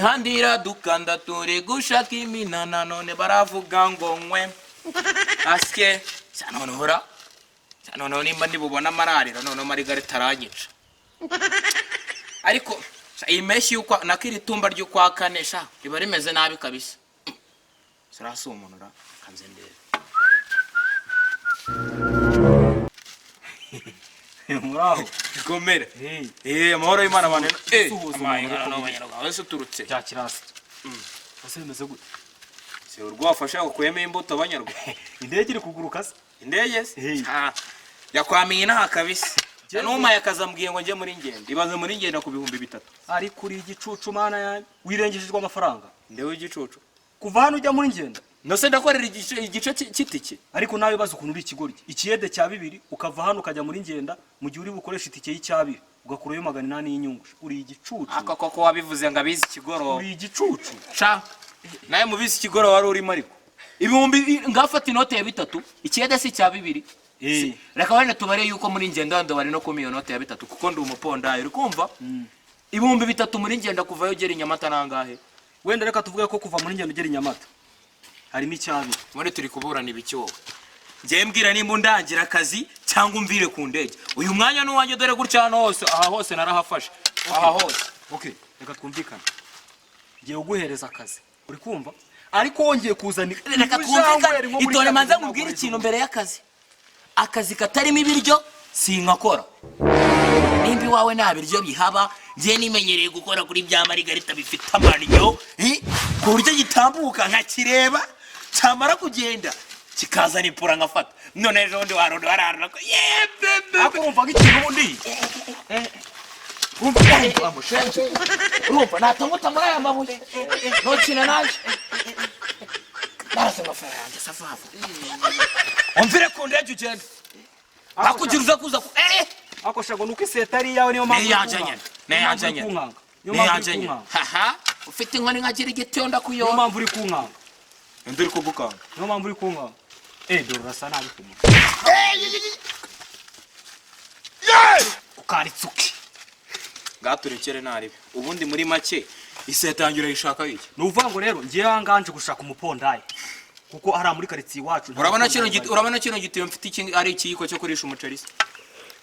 Imihanda iradukanda, turi gushaka iminana, none baravuga ngo nkwe asye. Sha, noneho ra, sha, noneho nimba ndibubona amarariro, noneho Marigarita aranyica. Ariko sha, iyi mpeshyi y'ukwa nako iri tumba ry'ukwa kane, sha, riba rimeze nabi kabisa. Sirasi umuntu ra, kanze ndebe. Muraho. Komera. Hey. Amahoro y'Imana abantu. Suhuza Amaye, umuntu hano uri abanyarwanda wese uturutse. Bya kirasi. Ese bimeze gute? Si urwafashe wakuyemo imbuto abanyarwanda. Indege iri kuguruka se? Indege se? Hey. Ah, yakwamiye inaha kabisa. Jye- Numaye akazambwiye ngo njye muri ngenda. Ibaze muri ngenda ku 3000. Ari kuri igicucu, mana yanjye. Wirengeshejwe amafaranga. Ndewe igicucu. Kuva hano ujya muri ngenda. Nose ndakorera igice cy'itike. Ariko nawe baza ukuntu uri ikigoryi. Ikiyede cya bibiri ukava hano ukajya muri ngenda mu gihe uri bukoresha itike y'icyabiri ugakurayo 800 y'inyungu. Uri igicucu. Ako koko wabivuze ngo abizi ikigoroba. Uri igicucu. Sha, nawe mubizi ikigoroba wari urimo ariko. Ibihumbi ngafata inote ya bitatu, ikiyede si icya bibiri. Eh. Reka wenda tubare yuko muri ngenda wenda bari no kumpa iyo note ya bitatu kuko ndi umupondayi, uri kumva? 3000 muri ngenda kuvayo ugera i Nyamata nangahe? Wenda reka tuvuge ko kuva muri ngenda ugera i Nyamata harimo icyabiri. Muri turi kuburana ibiki wowe? Njyewe mbwira nimba undangira akazi cyangwa umvire ku ndege. Uyu mwanya ni uwanjye, dore gutya hano hose, aha hose narahafashe. Aha hose. Okay, reka twumvikane. Ngiye kuguhereza akazi. Uri kumva? Ariko wongeye kuzana Reka twumvikane. Itore manza nkubwire ikintu mbere y'akazi. Akazi katarimo ibiryo sinkakora. Nimba iwawe nta biryo bihaba, njye nimenyereye gukora kuri bya marigarita bifite amaryo, ku buryo gitambuka nkakireba, cyamara kugenda kikazana ipura nkafata. None ejo bundi warundi wararura ko yebebe. Ariko urumva nk'ikintu ubundi. Urumva mushenzi, urumva natanguta muri aya mabuye, ntukina nanjye, narase amafaranga yanjye savavu. Umvire ku ndege ugende hakugira uza kuza ku Ako shago nuko iseta ari iyawe, niyo mpamvu. Niyanjye nyine, niyanjye nyine. Niyo mpamvu uri Niyanjye nyine. kunkanga. Haha, ufite inkoni nkagira igitiyo Niyo ndakuyora. mpamvu uri kunkanga. Indi uri kugukanga. Niyo mpamvu uri kunkanga. Dore urasa nabi ku mutwe. Ukaritsuke. Ngaturekere naribe. Ubundi muri make iseta yanjye urayishaka iki? Ni ukuvuga ngo rero ngiye aha ngaha nje gushaka umupondayi. Kuko hariya muri karitsiye iwacu nta Urabona mupondayi kino giti, uhari. urabona kino gitiyo mfite iki ari ikiyiko cyo kurisha umuceri se?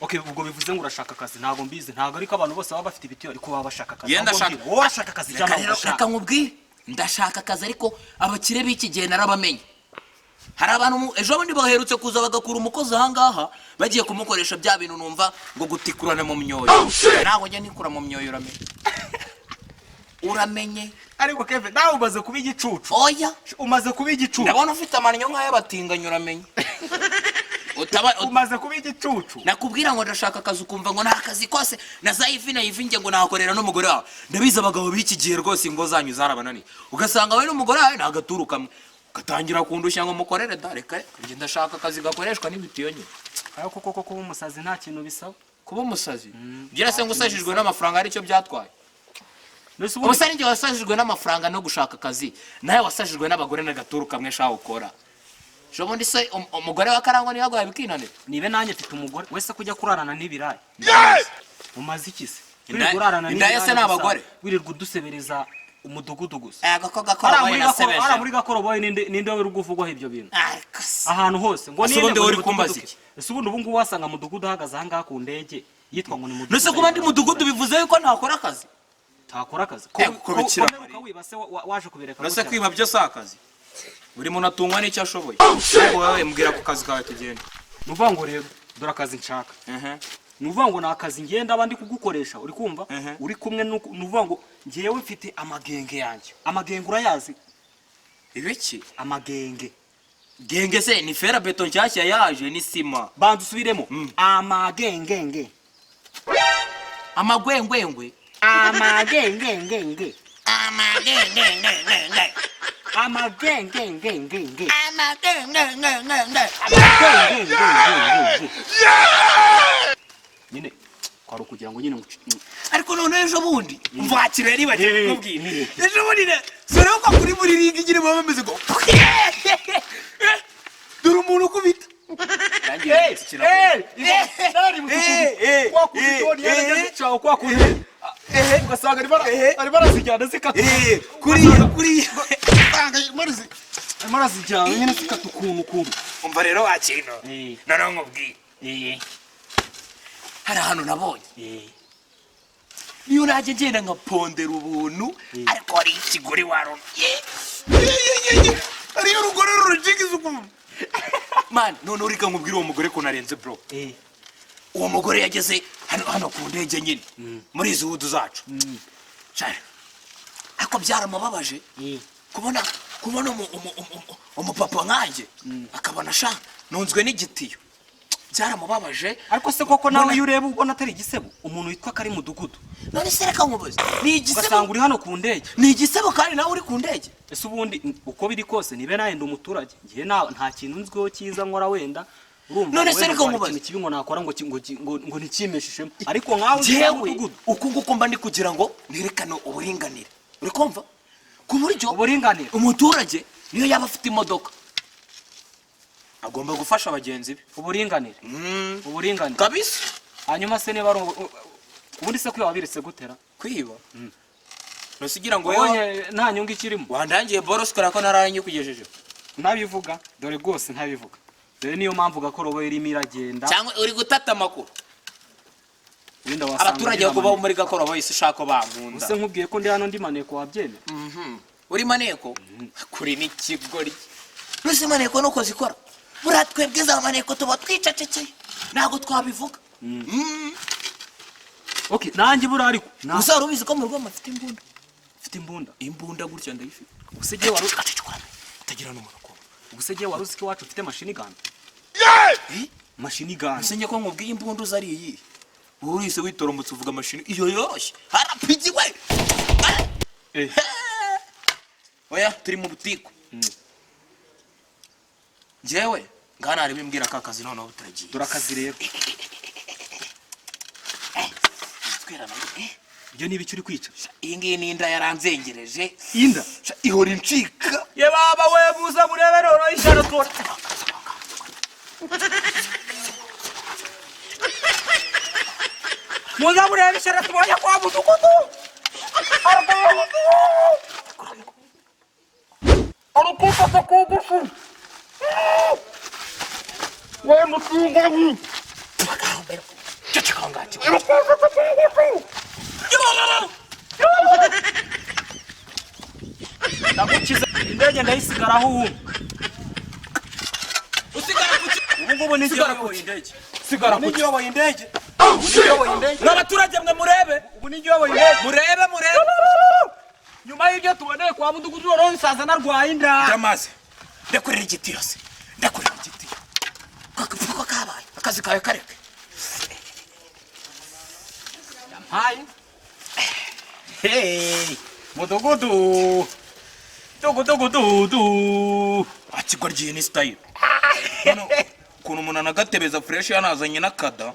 Okay, ubwo bivuze ngo urashaka akazi, ntabwo mbizi, ntabwo ariko abantu bose baba bafite ibitiyo ariko baba bashaka akazi. Yenda Ahubwo ashaka- mbwira, wowe urashaka akazi Reka cyangwa rero, urashaka? reka nkubwire, ndashaka akazi ariko abakire b'iki gihe narabamenye. Hari abantu ejo bundi baherutse kuza bagakura umukozi aha ngaha bagiye kumukoresha bya bintu numva ngo gutikurana mu myoyo. Ntabwo njya nikura mu myoyo, uramenye. Uramenye. Ariko Kevin, nawe umaze kuba igicucu. Oya. Umaze kuba igicucu. Ndabona ufite amannyo nk'ay'abatinganyi, uramenye. Utaba Umaze kuba igicucu. Nakubwira ngo ndashaka akazi ukumva ngo nta kazi kose na za ivi na ivi nge ngo nakorera n'umugore wawe. Ndabizi abagabo b'iki gihe rwose ingo zanyu zarabananiye, ugasanga we n'umugore wawe nta gaturu kamwe, ugatangira kundushya ngo mukorere da. Reka reka, njye ndashaka akazi gakoreshwa n'ibitiyo nyine. Ariko koko kuba umusazi nta kintu bisaba. Kuba umusazi ugira se ngo usajijwe n'amafaranga aricyo byatwaye? Mbese ubundi Ubusa ninjye wasajijwe n'amafaranga no gushaka akazi, nawe wasajijwe n'abagore n'agaturu kamwe shaho ukora. Ejo bundi se umugore wa Karangwa niyo yaguhaye bikinanira? Nibe nanjye mfite umugore wese kujya kurarana n'ibirayi. Umaze iki se? Inda- Wirirwa urarana indaya se n'ibirayi ni gusa, abagore? wirirwa udusebereza umudugudu gusa. Agako Hariya gakoroboyi muri gakoro, nasebeje. hariya muri gakoroboyi ninde uri kuvugwaho ibyo bintu? Ariko se. Ahantu hose ngo Ese ninde ubundi ngo uri ni kumbaza mudugudu iki? ke? Ese ubundi ubu ngubu wasanga mudugudu ahagaze aha ngaha ku ndege yitwa ngo ni mudugudu. Nese kuba ndi mudugudu bivuze yuko ntakora akazi? Takora akazi. Ko bikira Ko Mariya. wiba se waje kubireka Nese gutya? kwiba byo si akazi? Buri muntu atungwa n'icyo ashoboye. Ahubwo wowe mbwira ku kazi kawe tugende. Ni ukuvuga ngo rero dore akazi nshaka. Ni ukuvuga ngo ni akazi ngenda aba ndi kugukoresha, uri kumva? Uri kumwe ni ukuvuga ngo ngewe mfite amagenge yanjye. Amagenge urayazi? Ibiki? Amagenge. Genge se ni fera beto nshyashya yaje ni sima? Banza usubiremo. Amagengenge. Amagwengwengwe. Amagengengenge. Amagengengenge. Amagengengengenge. Amagengengenge. Amagengengengenge. Nyine kwari ukugira ngo nyine Ariko none ejo bundi mvakira yari bagiye kukubwira. Eh. Ejo bundi sore ko kuri muri ringi igira baba bameze ngo dore umuntu ukubita. Kwa kundi Tony yarajya zicaho kwa kundi. Ugasanga arimo arazijyana zikata. Kuriya kuriya. Usanga arimo arazijyana nyine zikata ukuntu ukuntu. Umva rero wa kintu, noneho nkubwiye, hari ahantu nabonye niyo najya ngenda nkapondera ubuntu, ariko hari ikigore warona. Hariyo urugore rurujigiza ukuntu, man. Noneho reka nkubwire uwo mugore ko narenze, bro. Uwo mugore yageze hano hano ku ndege nyine muri izi hood zacu cyane, ariko byaramubabaje kubona umupapa nkanjye akabona sha nunzwe n'igitiyo. Byaramubabaje. Ariko se koko nawe iyo ureba ubona atari igisebo umuntu witwa ko ari mudugudu? None se reka nkubaze, ni igisebo? Ugasanga uri hano ku ndege. Ni igisebo kandi nawe uri ku ndege. Ese ubundi uko biri kose, nibe nawe ndi umuturage, ngiye nta kintu nzwiho cyiza nkora wenda, urumva? None se Wenda reka ngo hari nkubaze. ikintu kibi ngo nakora ngo ntikimeshishemo, ariko nkawe uzi Jewe mudugudu. Uku nguku mba ndi kugira ngo nerekane uburinganire, uri kumva, ku buryo Uburinganire. umuturage niyo yaba afite imodoka agomba gufasha bagenzi be. Uburinganire, uburinganire. Kabisa. Hanyuma se niba ari ubundi se kwiba wabiretse gutera? Kwiba ntusigira ngo Ubonye nta nyungu ikirimo. Wandangiye boros kubera ko naranyikugejejeho. Ntabivuga, dore rwose ntabivuga, dore niyo mpamvu gakorobo irimo iragenda. Cyangwa uri gutata amakuru? Wenda wasanga Abaturage ndi bo kubaho maneko. muri gakorobo isi ushaka bankunda. Use nkubwiye ko ndi hano ndi maneko, wabyemera? Uri maneko kuri n'ikigoryi. Mbese maneko nuko zikora? Buriya twebwe za maneko tuba twicecekeye, ntabwo twabivuga. Okay, nanjye buriya ariko Gusa wari ubizi ko mu rugo mfite imbunda? Mfite imbunda. Imbunda gutya ndayifite. Ubuse igihe wari Gacecekura utagira n'umuntu kumva. Ubuse igihe wari uzi ko iwacu ufite machine gun? Machine gun. Ese njye ko nkubwiye imbunda uzi ari iyi, wowe urihise witorombotse uvuga mashini iyo yoroshye harapigi we. Eh. Oya, turi mu butiku. Njyewe ngana hari bimbwira ka kazi, noneho turagiye. Dore akazi rero. Twerana, eh. Ibyo ni ibiki uri kwica? Iyi ngiyi ni inda yaranzengereje. Inda? Sha, ihora incika. Ye baba we, muza murebe noneho ishyano twora. Muza murebe ishyano tubonye kwa mudugudu. Ari kwifata ku ngufu we mutinganyi. Ceceka aho ngaho. Ari kwifata ku ngufu. Ndagukiza indege ndayisigaraho ubu. Usigara kuki? Ubu ngubu ni Sigara uyoboye kuki? indege. Sigara Ubu ni kuki? uyoboye indege. Ubu ni uyoboye indege. N'abaturage mwe murebe. Ubu ni uyoboye indege. Murebe, murebe. Nyuma y'ibyo tuboneye kwa mudugudu, noneho nsaza narwaye inda. Ndamaze ndakorera igiti yose, ndakorera igiti ko kabaye akazi kawe kareke. Yampaye. Hey, mudugudu, dugudugududu. Akigoryi ni style ukuntu umuntu anagatebeza fresh yanazanye n'akada.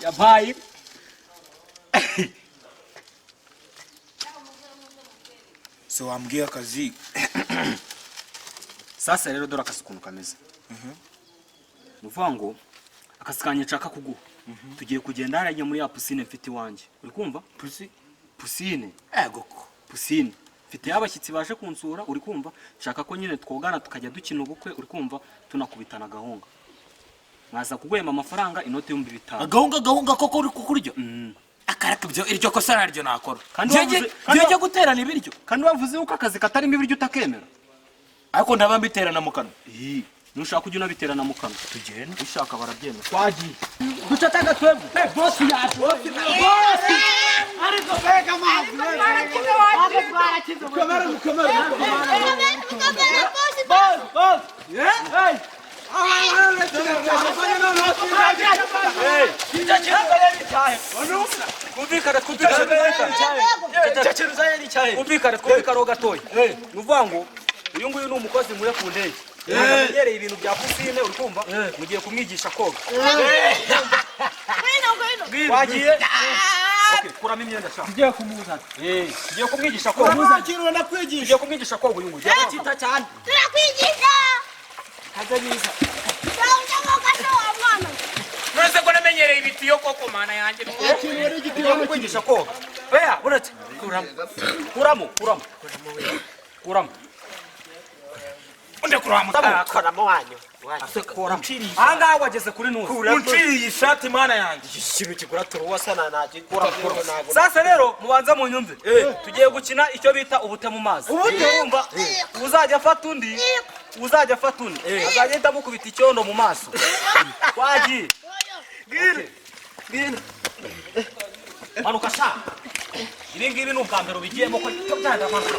Yampaye. Se wambwiye akazi? Sasa rero dore akazi ukuntu kameze. Ni ukuvuga ngo akazi kanjye nshaka kuguha, tugiye kugenda hariya muri ya piscine mfite iwanjye, uri kumva? Pusi? Piscine. Ego ko. Piscine mfite y'abashyitsi baje kunsura, uri kumva? Nshaka ko nyine twogana tukajya dukina ubukwe, uri kumva, tunakubitana agahunga. Mwaza kuguhemba amafaranga inoti 5000. Agahunga, agahunga koko uri kukurya akaraka? Ibyo iryo kosa naryo nakora. Kandi Njye guterana ibiryo? Kandi wavuze yuko akazi katarimo ibiryo utakemera. Ariko ndaba mbiterana mu kanwa. Nushaka ujya unabiterana mu kanwa. Tugende. Ushaka barabyemera. Twagiye ducataga twebwe bosi yacu, bosi. Ariko mbega amazi! Mukamere, mukamere. Boss, boss. Hey. Twumvikane, twumvikane, twumvikane, twumvikane ho gatoya. Ni ukuvuga ngo uyu nguyu ni umukozi nkuye ku ndege. Amenyereye ibintu bya piscine, uri kumva? Mugiye kumwigisha koga. Wagiye. Okay, kuramo imyenda sha. Tugiye kumuzana. Eh, tugiye kumwigisha koga. Uramwakira, ndakwigisha. Tugiye kumwigisha koga uyu nguyu. Kita cyane. Kaze neza. None se ko namenyereye. Unteye ibitiyo koko, mana yanjye. Tugiye kukwigisha koga. Oya, uretse kuramo, kuramo, kuramo, kuramo. Unde kuramo. Koramo wanyu. Kuramo. Ahangaha wageze kuri nuzi. Unciriye ishati, mana yanjye. Ikintu kigura turuwasa na nacyo. Sasa rero mubanze munyumve. Tugiye gukina icyo bita ubute mu mazi. Ubute? Urumva, uzajya afata undi, uzajya afata undi azajya ahita amukubita icyondo mu maso. Wagiye. Ngwino, manuka sha. Ibi ngibi ni ubwa mbere ubigiyemo ko byanda. Manuka.